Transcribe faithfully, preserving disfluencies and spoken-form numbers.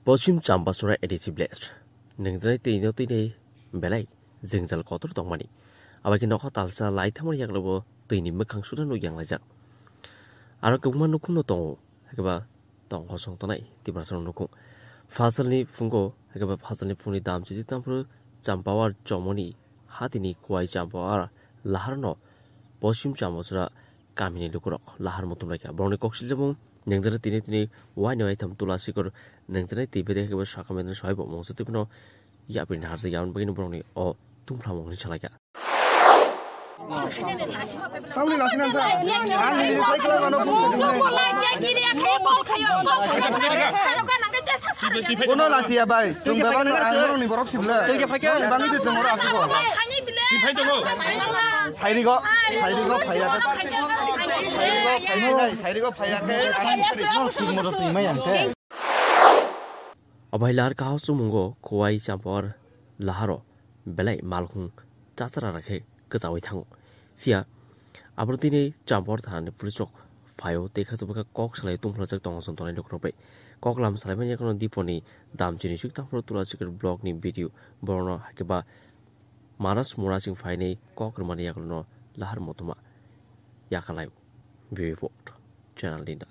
Pochim Chambasura A D C Blast. Nengjanai twi no twi nei belai jengjal kotor tongmani. Abai khe nokha talsa lai thangmani yaklabo twi ni mwkhang sudra nuk yang laijak. Aro kwbangma nukhung no tongo, haikhe ba tong kosong tongnai Tiprasa nukhung. Phasalni phungo, haikhe ba phasalni phungni dam chiji tangphuru Champawar chomoni hatini Kuwai Champawar lahar no Pochim Chambasura kamini lukurok lahar mutum laikha. Borokni kok siljabung nengjanai tini tini waino aitham tula sikor nengjanai twi bede kebo sakhamendra soibo mungsa twi phano yapri naharjak yaboni bagwino borokni o tungphlamung hwnwi salaikha. Tamni lasi nang sa. Ang ni cycle ano. Kono lasi ya bai. Chung bebak no ang borok ni borok sibla. Bang ni chung oro asuko. Sairigo, sairigo phaiya. Sairigo phaiya, sairigo phaiya khe. Ang thik moto twi mai ang khe. Obai lar kahao chwmungo Kuwai Champawar laharo belai malkhung chachara rakhe kwchaui thango. Phiya abro tini Champawar thanani police rok phaio tei khachubakha kok salai tungphlajak tongo chwng tongnai lukurok bai. Kok lam salaimani yakono Diponi Damchini suk tangphuru Tulachikar block ni B D O borokno haikhe ba Manas Murasing phainai kok rwmani yakono lahar motoma yakalaio. View report, Channel Ninda.